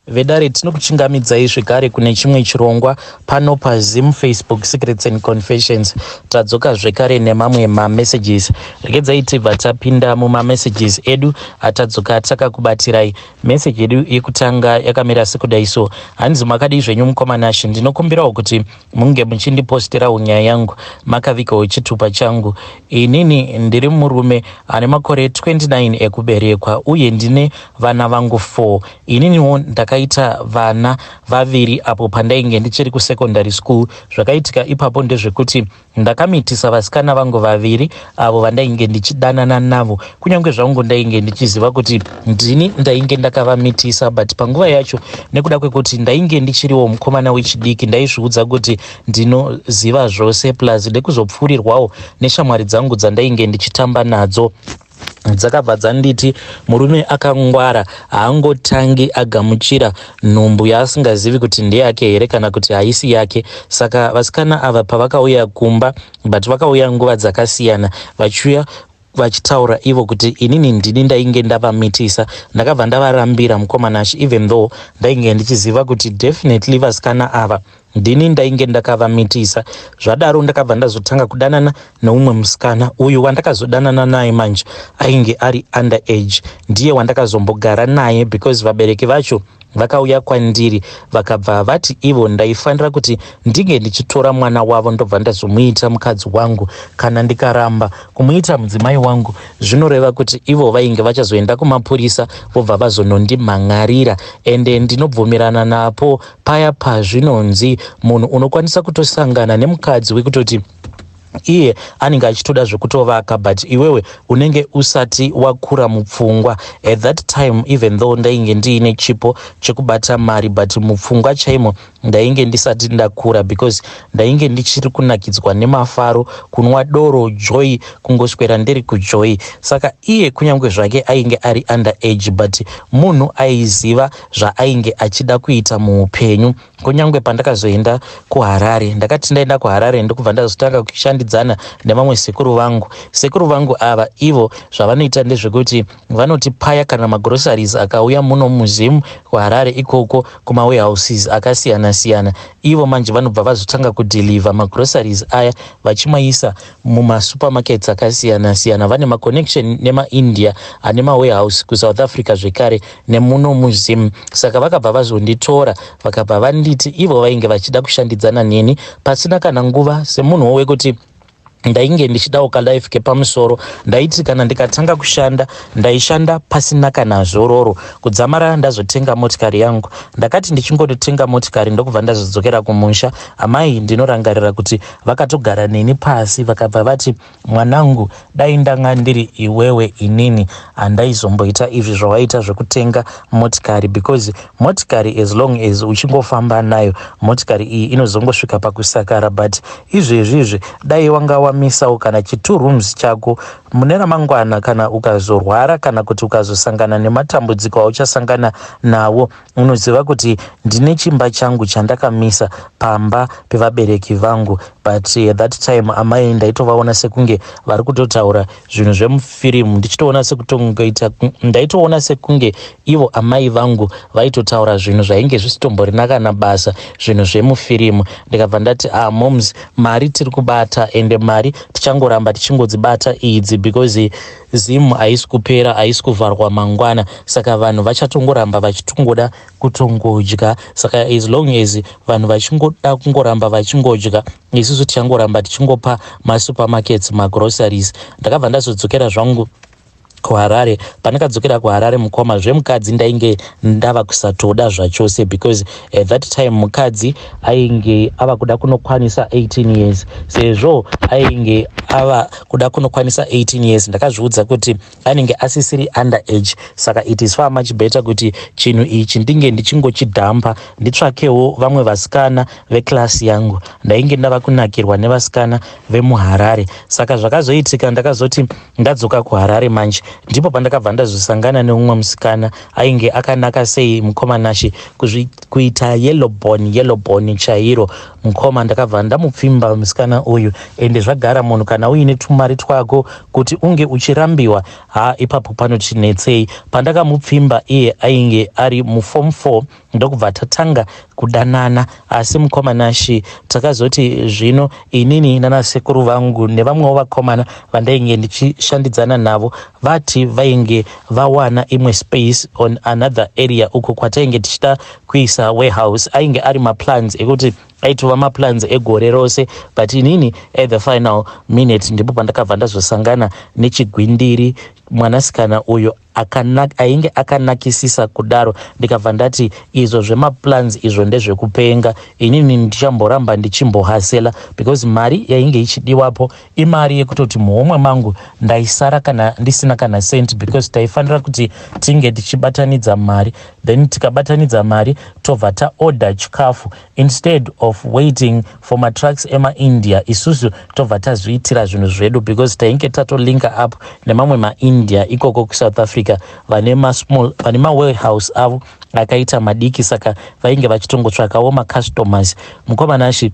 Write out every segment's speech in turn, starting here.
Vedare tinokuchingamidzai zvekare kune chimwe chirongwa pano paZim Facebook Secrets and Confessions. Tadzoka zvekare nemamwe mamessages. Regedzai tibva tapinda mumamessages edu atadzoka takakubatirai. Message yedu yekutanga yakamira sekudai so. Hanzi makadii zvenyu mukoma Nashe, ndinokumbirawo kuti munge muchindipostirawo nyaya yangu makavigawo chitupa changu. Inini ndiri murume ane makore 29 ekuberekwa uye ndine vana vangu 4. Ininiwo ndakaita vana vaviri apo pandainge ndichiri kusecondary school. Zvakaitika ipapo ndezvekuti ndakamitisa vasikana vangu vaviri avo vandainge ndichidanana navo. Kunyange zvangu ndainge ndichiziva kuti ndini ndainge ndakavamitisa, but panguva yacho nekuda kwekuti ndainge ndichiriwo mukomana wechidiki, ndaizviudza kuti ndinoziva zvose, plus nekuzopfuurirwawo neshamwari dzangu dzandainge ndichitamba nadzo. Dzakabva dzanditi murume akangwara haangotangi agamuchira nhumbu yaasingazivi kuti ndeyake here kana kuti haisi yake. Saka vasikana ava pavakauya kumba, but vakauya nguva dzakasiyana, vachiuya vachitaura ivo kuti inini ndini ndainge ndavamitisa, ndakabva ndavarambira mukoma Nashe, even though ndainge ndichiziva kuti definitely vasikana ava ndini ndainge ndakavamitisa. Zvadaro ndakabva ndazotanga kudanana neumwe musikana. Uyu wandakazodanana naye manje ainge ari under age, ndiye wandakazombogara naye because vabereki vacho vakauya kwandiri vakabva vati ivo ndaifanira kuti ndinge ndichitora mwana wavo ndobva ndazomuita mukadzi wangu. Kana ndikaramba kumuita mudzimai wangu, zvinoreva kuti ivo vainge vachazoenda kumapurisa vobva vazonondimhan'arira. Ende ndinobvumirana napo paya pazvinonzi munhu unokwanisa kutosangana nemukadzi wekutoti iye anenge achitoda zvekutovaka, but iwewe unenge usati wakura mupfungwa. At that time, even though ndainge ndiine chipo chekubata mari, but mupfungwa chaimo ndainge ndisati ndakura because ndainge ndichiri kunakidzwa nemafaro, kunwa doro, joy, kungoswera ndiri kujoy. Saka iye kunyange zvake ainge ari under age, but munhu aiziva zvaainge achida kuita muupenyu. Kunyange pandakazoenda kuHarare, ndakati ndaenda kuHarare ndokubva ndazotanga kushandidzana nevamwe sekuru vangu. Sekuru vangu ava ivo zvavanoita ndezvekuti vanoti paya kana magroceries akauya muno muZimu kuHarare ikoko kumawarehouses akasiyana siyana, ivo manje vanobva vazotanga kudeliver magroceries aya vachimaisa mumasupermarkets akasiyana siyana. Vane maconnection nemaIndia ane mawarehouse kuSouth Africa zvekare nemuno muZimu. Saka vakabva vazonditora, vakabva vanditi ivo vainge vachida kushandidzana neni. Pasina kana nguva, semunhuwo wekuti ndainge ndichidawo kalife kepamusoro, ndaiti kana ndikatanga kushanda ndaishanda pasina kana zororo kudzamara ndazotenga motikari yangu. Ndakati ndichingonotenga motikari ndokubva ndazodzokera kumusha. Amai ndinorangarira kuti vakatogara neni pasi vakabva vati, "Mwanangu, dai ndanga ndiri iwewe inini handaizomboita izvi zvawaita zvekutenga motikari, because motikari, as long as uchingofamba nayo motikari iyi, inozongosvika pakusakara. But izvezvizvi dai wanga wamisawo kana chi2 rooms chako, mune ramangwana kana ukazorwara kana kuti ukazosangana nematambudziko auchasangana nawo, unoziva kuti ndine chimba changu chandakamisa pamba pevabereki vangu." But at that time amai ndaitovaona sekunge vari kutotaura zvinhu zvemufirimu, ndichitoona sekutongoita, ndaitoona sekunge ivo amai vangu vaitotaura zvinhu zvainge zvisitomborina kana basa, zvinhu zvemufirimu. Ndikabva ndati, "Ah moms, mari tiri kubata, ende mari tichangoramba tichingodzibata idzi because Zimu haisi kupera, haisi kuvharwa mangwana, saka vanhu vachatongoramba vachitongoda kutongodya. Saka as long as vanhu vachingoda kungoramba vachingodya, isusu tichangoramba tichingopa masupermarkets magroceries." Ndakabva ndazodzokera zvangu kuHarare. Pandakadzokera kuHarare mukoma, zvemukadzi ndainge ndava kusatoda zvachose because at that time mukadzi ainge ava kuda kunokwanisa 18 years. Sezvo ainge ava kuda kunokwanisa 18 years, ndakazviudza kuti anenge asisiri under age, saka it is far much better kuti chinhu ichi ndinge ndichingochidhampa, nditsvakewo vamwe vasikana veklasi yangu. Ndainge ndava kunakirwa nevasikana vemuHarare. Saka zvakazoitika, ndakazoti ndadzoka kuHarare manje, ndipo pandakabva ndazosangana neumwe musikana ainge akanaka sei mukoma Nashe, kuita yellow bone, yellow bone chairo mukoma. Ndakabva ndamupfimba musikana uyu. Ende zvagara munhu kana uine tumari twako, kuti unge uchirambiwa, ha, ipapo panotinetsei. Pandakamupfimba iye ainge ari muform 4. Ndokubva tatanga kudanana, asi mukoma Nashi, takazoti zvino inini nanasekuru vangu nevamwewo vakomana vandainge ndichishandidzana navo vati vainge vawana imwe space on another area uko kwatainge tichida kuisa warehouse. Ainge ari maplans ekuti aitova maplans egore rose, but inini at the final minute ndipo pandakabva ndazosangana nechigwindiri, mwanasikana uyo ainge akanakisisa kudaro. Ndikabva ndati izvo zvemaplans izvo ndezvekupenga, inini ndichamboramba ndichimbohustler, because mari yainge ichidiwapo imari yekutoti muhomwe mangu ndaisara kana ndisina kana cent, because taifanira kuti tinge tichibatanidza mari, then tikabatanidza mari tobva taorder chikafu instead of waiting for matrucks emaIndia. Isusu tobva tazviitira zvinhu zvedu, because tainge tatolinka up nemamwe maIndia ikoko kuSouth Africa vane masmall, vane mawarehouse avo akaita madiki, saka vainge vachitongotsvakawo macustomers. Mukoma Nashi,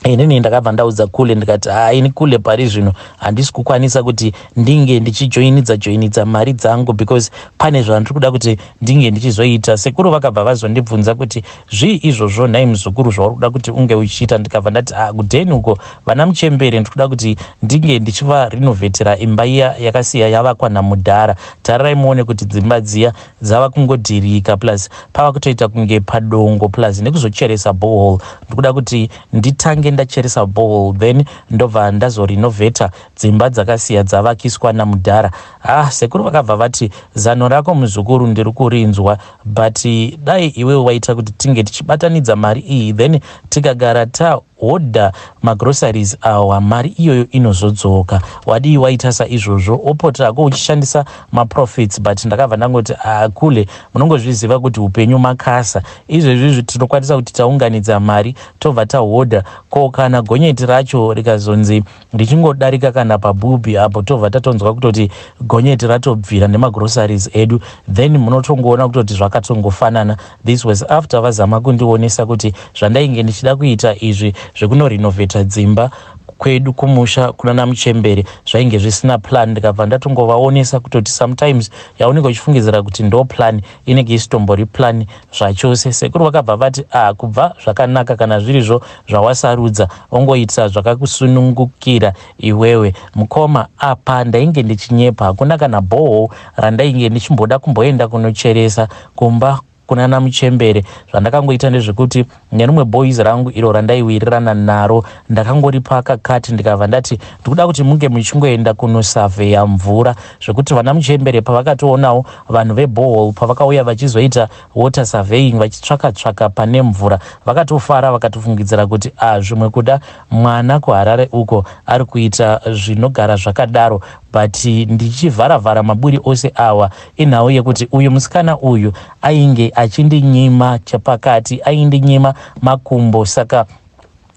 inini ndakabva ndaudza kule ndikati, "Ha, ini kule, pari zvino handisi kukwanisa kuti ndinge ndichijoinidza joinidza mari dzangu, because pane zvandiri kuda kuti ndinge ndichizoita." Sekuru vakabva vazondibvunza kuti, "Zvii izvozvo nhai muzukuru zvauri kuda kuti unge uchiita?" Ndikabva ndati, "A, kudheni uko vana muchembere ndiri kuda kuti ndinge ndichivarenovatera imba iya yakasiya yavakwa namudhara. Tarirai muone kuti dzimba dziya dzava kungodhirika, plus pava kutoita kunge padongo, plus nekuzocheresa borehole. Ndikuda kuti nditange ndacheresa borehole, then ndobva ndazorenovheta dzimba dzakasiya dzavakiswa namudhara." Ah, sekuru vakabva vati, "Zano rako muzukuru ndiri kurinzwa, but dai iwewe waita kuti tinge tichibatanidza mari iyi, then tikagara tahodha magroceries awa, mari iyoyo inozodzoka. Wadii waita saizvozvo, opotako uchishandisa maprofits?" But ndakabva ndangoti, "Akule, munongozviziva kuti upenyu makasa. Izvezvizvi tinokwanisa kuti taunganidza mari tobva tahodha, ko kana gonyeti racho rikazonzi richingodarika kana pabhubhi apo, tobva tatonzwa kutoti gonyeti ratobvira nemagroceries edu, then munotongoona kutoti zvakatongofanana." This was after vazama kundionesa kuti zvandainge ndichida kuita izvi zvekunorenovheta dzimba kwedu kumusha kuna namuchembere zvainge zvisina plan. Ndikabva ndatongovaonesa kutoti sometimes yaunenge uchifungidzira kuti ndo plan inenge isitombori plan zvachose. Sekuru vakabva vati, "A, kubva zvakanaka, kana zvirizvo zvawasarudza, ongoita zvakakusunungukira iwewe." Mukoma, apa ndainge ndichinyepa. Hakuna kana borehole randainge ndichimboda kumboenda kunocheresa kumba kuna namuchembere. Zvandakangoita ndezvekuti nerimwe boys rangu iro randaiwirirana naro ndakangoripa kakati, ndikabva ndati ndikuda kuti munge muchingoenda kunosurveya mvura, zvekuti vana muchembere pavakatoonawo vanhu veborehole pavakauya vachizoita water surveying, vachitsvaka tsvaka pane mvura, vakatofara, vakatofungidzira kuti, a, zvimwe kuda mwana kuHarare uko ari kuita zvinogara zvakadaro. But ndichivharavhara maburi ose awa inhau yekuti uyu musikana uyu ainge achindinyima chepakati, aindinyima makumbo. Saka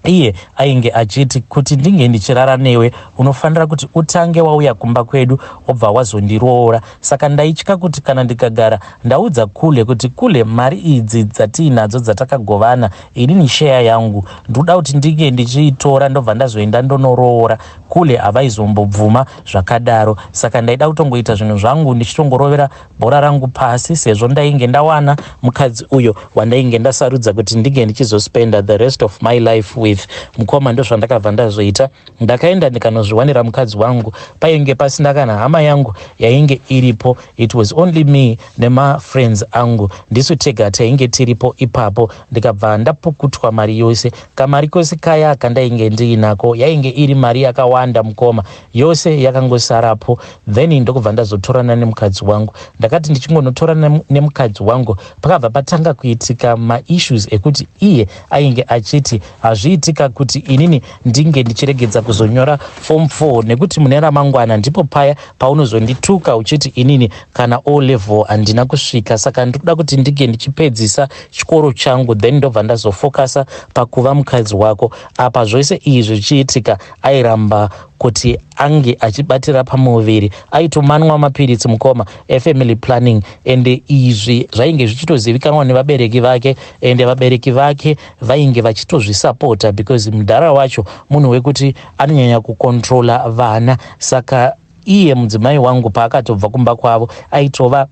iye ainge achiti kuti ndinge ndichirara newe unofanira kuti utange wauya kumba kwedu, wobva wazondiroora. Saka ndaitya kuti kana ndikagara ndaudza kule kuti, "Kule, mari idzi dzatiinadzo dzatakagovana, inini share yangu ndinoda kuti ndinge ndichiitora, ndobva ndazoenda ndonoroora," kule havaizombobvuma zvakadaro. Saka ndaida kutongoita zvinhu zvangu ndichitongorovera bhora rangu pasi, sezvo ndainge ndawana mukadzi uyo wandainge ndasarudza kuti ndinge ndichizospenda the rest of my life with. Mukoma, ndozvandakabva ndazoita. Ndakaenda ndikanozviwanira mukadzi wangu. Painge pasina kana hama yangu yainge iripo. It was only me nemafriends angu, ndisu tega tainge tiripo ipapo. Ndikabva ndapukutwa mari yose, kamari kose kaya kandainge ndiinako. Yainge iri mari yakawanda, mukoma, yose yakangosarapo. Then ndokubva ndazotorana nemukadzi wangu. Ndakati ndichingonotorana nemukadzi wangu, pakabva patanga kuitika maissues ekuti iye ainge achiti hazviitika kuti inini ndinge ndichiregedza kuzonyora form 4, nekuti mune ramangwana ndipo paya paunozondituka uchiti inini kana O level handina kusvika. Saka ndikuda kuti ndinge ndichipedzisa chikoro changu, then ndobva ndazofokasa pakuva mukadzi wako. Apa zvose izvi zvichiitika, airamba kuti ange achibatira pamuviri. Aitomanwa mapiritsi, mukoma, efamily planning, ende izvi zvainge zvichitozivikanwa nevabereki vake, ende vabereki vake vainge vachitozvisapota, because mudhara wacho munhu wekuti anonyanya kukontrola vana. Saka iye mudzimai wangu paakatobva kumba kwavo aitova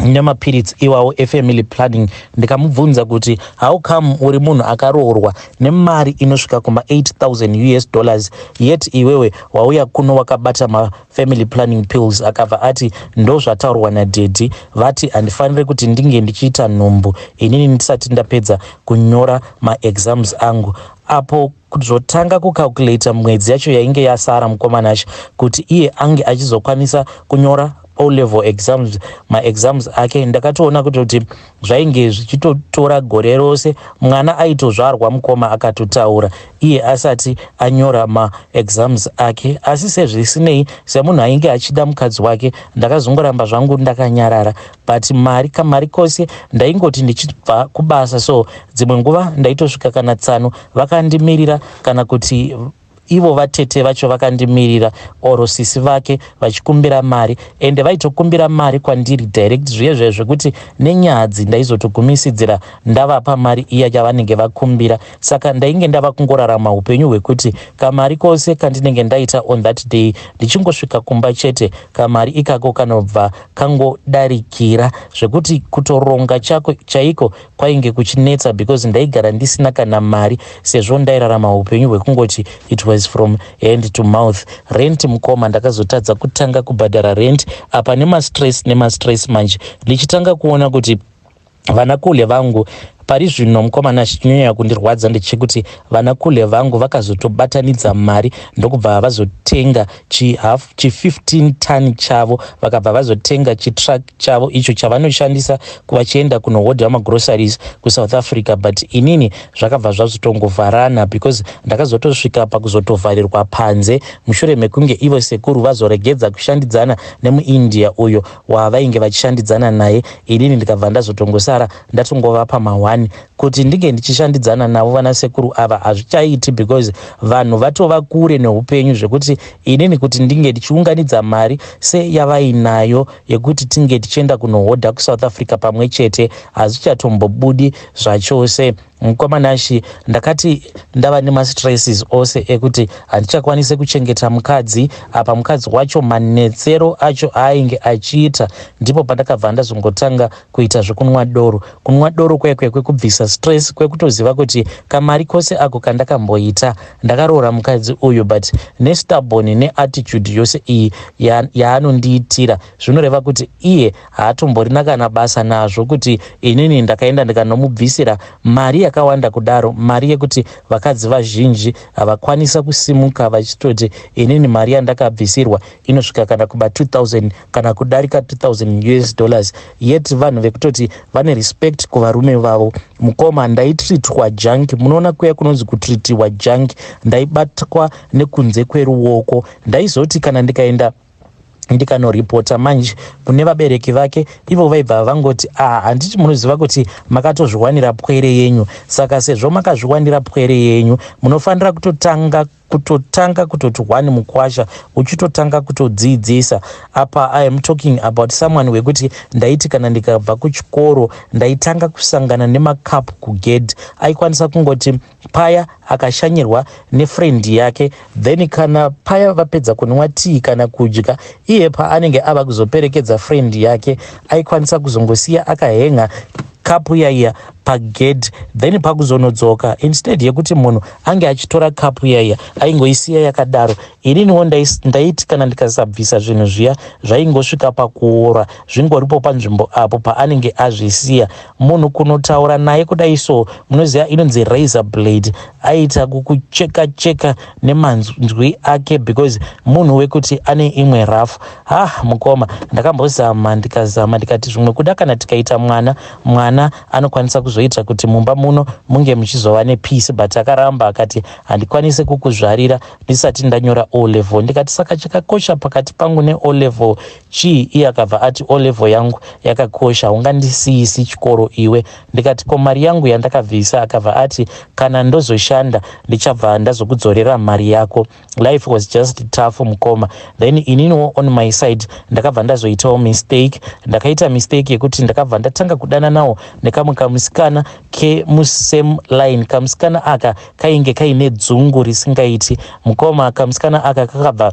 Nemapiritsi iwawo efamily planning. Ndikamubvunza kuti, "How come uri munhu akaroorwa nemari inosvika kuma8000 US dollars, yet iwewe wauya kuno wakabata mafamily planning pills?" Akabva ati, "Ndo zvataurwa nadaddy, vati handifaniri kuti ndinge ndichiita nhumbu inini ndisati ndapedza kunyora maexams angu." Apo kuzotanga kucalculata mwedzi yacho yainge yasara, mukoma Nashe, kuti iye ange achizokwanisa kunyora O level exams, maexams ake, ndakatoona kutoti zvainge zvichitotora gore rose. Mwana aitozvarwa, mukoma, akatotaura iye asati anyora maexams ake. Asi sezvisinei, semunhu ainge achida mukadzi wake, ndakazongoramba zvangu ndakanyarara. But mari, kamari kose ndaingoti ndichibva kubasa, so dzimwe nguva ndaitosvika kana tsano vakandimirira, kana kuti ivo vatete vacho vakandimirira, oro sisi vake vachikumbira mari. Ende vaitokumbira mari kwandiri direct zviye zvekuti nenyadzi ndaizotogumisidzira ndavapa mari iya yavanenge vakumbira. Saka ndainge ndava kungorarama upenyu hwekuti kamari kose kandinenge ndaita on that day, ndichingosvika kumba chete, kamari ikako kanobva kangodarikira, zvekuti kutoronga chako chaiko kwainge kuchinetsa, because ndaigara ndisina kana mari, sezvo ndairarama upenyu hwekungoti it was from hand to mouth. Rent, mukoma, ndakazotadza kutanga kubhadhara rent apa nemastress, nemastress. Manje ndichitanga kuona kuti vana kule vangu pari zvino, mukomana, chinyanya kundirwadza ndechekuti vana kule vangu vakazotobatanidza mari, ndokubva vazotenga chi15 ton chavo. Vakabva vazotenga chitruck chavo icho chavanoshandisa vachienda kunohodha magroceries kuSouth Africa. But inini zvakabva zvazotongovharana, because ndakazotosvika pakuzotovharirwa panze mushure mekunge ivo sekuru vazoregedza kushandidzana nemuIndia uyo wavainge vachishandidzana naye. Inini ndikabva ndazotongosara ndatongovapa ma1 kuti ndinge ndichishandidzana navo. Vana sekuru ava hazvichaiti, because vanhu vatova kure neupenyu, zvekuti inini kuti ndinge ndichiunganidza mari seyavainayo yekuti tinge tichienda kunohodha kuSouth Africa pamwe chete, hazvichatombobudi zvachose. Mukoma Nashe, ndakati ndava nemastresses ose ekuti handichakwanisi kuchengeta mukadzi. Apa mukadzi wacho manetsero acho aainge achiita, ndipo pandakabva ndazongotanga kuita zvekunwa doro. Kunwa doro kwekwe kwekubvisa stress, kwekutoziva kuti kamari kose ako kandakamboita ndakaroora mukadzi uyu, but nestubborn neattitude yose iyi yaanondiitira, zvinoreva kuti iye haatomborina kana basa nazvo kuti inini ndakaenda ndikanomubvisira mari yakawanda kudaro, mari yekuti vakadzi vazhinji havakwanisa kusimuka vachitoti, "Inini mari yandakabvisirwa inosvika kana kuba 2000 kana kudarika 2000 US dollars," yet vanhu vekutoti vane respect kuvarume vavo. Mukoma, ndaitreatwa junk. Munoona kuya kunonzi kutreatiwa junk, ndaibatwa nekunze kweruoko. Ndaizoti kana ndikaenda ndikanoripota manje kune vabereki vake, ivo vaibva vangoti, "Ah, handiti munoziva kuti makatozviwanira pwere yenyu? Saka sezvo makazviwanira pwere yenyu, munofanira kutotanga kutoti one mukwasha uchitotanga kutodzidzisa." Apa I am talking about someone wekuti ndaiti kana ndikabva kuchikoro, ndaitanga kusangana nemakapu kugate. Aikwanisa kungoti paya akashanyirwa nefriend yake, then kana paya vapedza kunwa tii kana kudya, iye paanenge ava kuzoperekedza friend yake, aikwanisa kuzongosiya akahenga kapu yaiya pagedhi. Then pakuzonodzoka, instead yekuti munhu ange achitora kapu yaiya, aingoisiya yakadaro. Ininiwo ndaiti kana ndikasabvisa zvinhu zviya, zvaingosvika pakuora, zvingoripo panzvimbo apo paanenge azvisiya. Munhu kunotaura naye kudai so, munoziva inonzi razor blade, aita kukucheka cheka nemanzwi ake, because munhu wekuti ane imwe rafu. Ha, mukoma, ndakambozama, ndikazama, ndikati zvimwe kuda kana tikaita mwana, mwana anokwanisa kuzoita kuti mumba muno munge muchizova nepeace. But akaramba, akati, "Handikwanisi kukuzvarira ndisati ndanyora O level." Ndikati, "Saka chakakosha pakati pangu neO level chii?" Iye akabva ati, "O level yangu yakakosha, ungandisiyisi chikoro iwe." Ndikati, "Ko mari yangu yandakabvisa?" Akabva ati, "Kana ndozoshanda, ndichabva ndazokudzorera mari yako." Life was just tough, mukoma. Then ininiwo on my side ndakabva ndazoitawo mistake. Ndakaita mistake yekuti ndakabva ndatanga kudana nawo nekamwe kamusikana kemusame line. Kamusikana aka kainge kaine dzungu risingaiti, mukoma. Kamusikana aka kakabva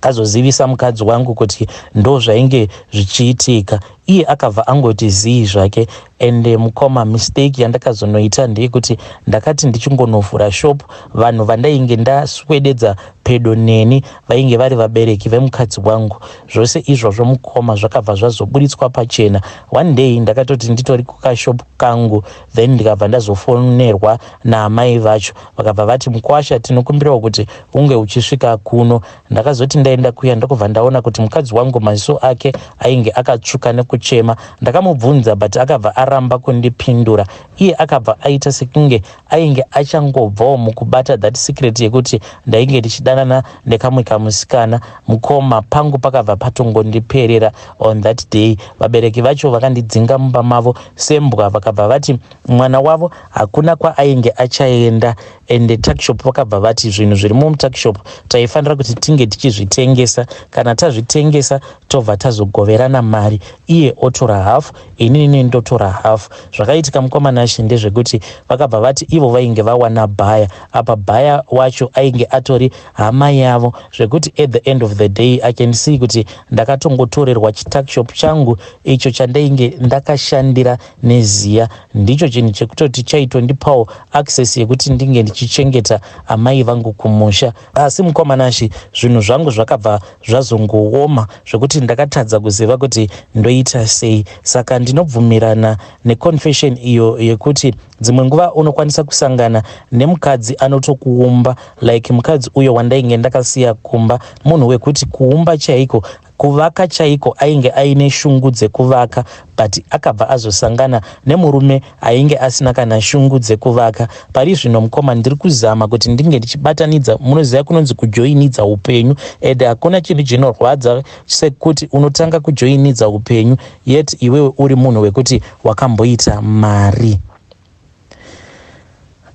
kazozivisa mukadzi wangu kuti ndo zvainge zvichiitika. Iye akabva angoti zii zvake. Ende mukoma, mistake yandakazonoita ndeyekuti ndakati ndichingonovhura shop, vanhu vandainge ndaswededza pedo neni vainge vari vabereki vemukadzi wangu. Zvose izvozvo mukoma zvakabva zvazoburitswa pachena. One day ndakatoti nditori kukashop kangu, then ndikabva ndazofonerwa naamai vacho, vakabva vati, "Mukwasha, tinokumbirawo kuti unge uchisvika kuno." Ndakazoti ndaenda kuya, ndokubva ndaona kuti mukadzi wangu maziso ake ainge akatsvuka nekuchema. Ndakamubvunza, but akabva aramba kundipindura. Iye akabva aita sekunge ainge achangobvawo mukubata that secret yekuti ndainge ndichidanana nekamwe kamusikana. Mukoma, pangu pakabva patongondiperera on that day. Vabereki vacho vakandidzinga mumba mavo sembwa. Vakabva vati mwana wavo hakuna kwaainge achaenda. Ende tuckshop, vakabva vati zvinhu zviri mutuckshop taifanira kuti tinge tichizvitengesa. Kana tazvitengesa, tobva tazogoverana mari, iye otora hafu, inini ndotora hafu. Zvakaitika, mukoma Nashe, ndezvekuti vakabva vati ivo vainge vawana buyer. Apa buyer wacho ainge atori hama yavo, zvekuti at the end of the day I can see kuti ndakatongotorerwa chituckshop changu icho chandainge ndakashandira neziya. Ndicho chinhu chekutoti chaitondipawo access yekuti ndinge ndichichengeta amai vangu kumusha. Asi mukoma Nashe, zvinhu zvangu zvakabva zvazongooma zvekuti ndakatadza kuziva kuti ndoita sei. Saka ndinobvumirana neconfession iyo yekuti dzimwe nguva unokwanisa kusangana nemukadzi anotokuumba, like mukadzi uyo wandainge ndakasiya kumba, munhu wekuti kuumba chaiko, kuvaka chaiko, ainge aine shungu dzekuvaka, but akabva azosangana nemurume ainge asina kana shungu dzekuvaka. Pari zvino mukoma, ndiri kuzama kuti ndinge ndichibatanidza. Munoziva kunonzi kujoinidza upenyu, and hakuna chinhu chinorwadza sekuti unotanga kujoinidza upenyu, yet iwewe uri munhu wekuti wakamboita mari.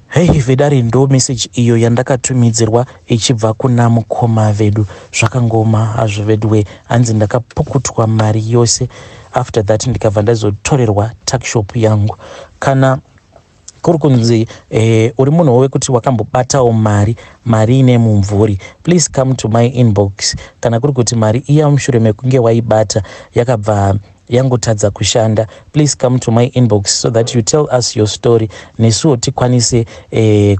Hei vedare, ndo meseji iyo yandakatumidzirwa ichibva kuna mukoma vedu. Zvakangoma hazvo veduwe. Hanzi ndakapukutwa mari yose. After that ndikabva ndazotorerwa tuckshop yangu. Kana kuri kunzi uri munhu wekuti wakambobatawo mari, mari ine mumvuri, please come to my inbox. Kana kuri kuti mari iya mushure mekunge waibata yakabva yangotadza kushanda, please come to my inbox so that you tell us your story, nesuwo tikwanise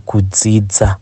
kudzidza.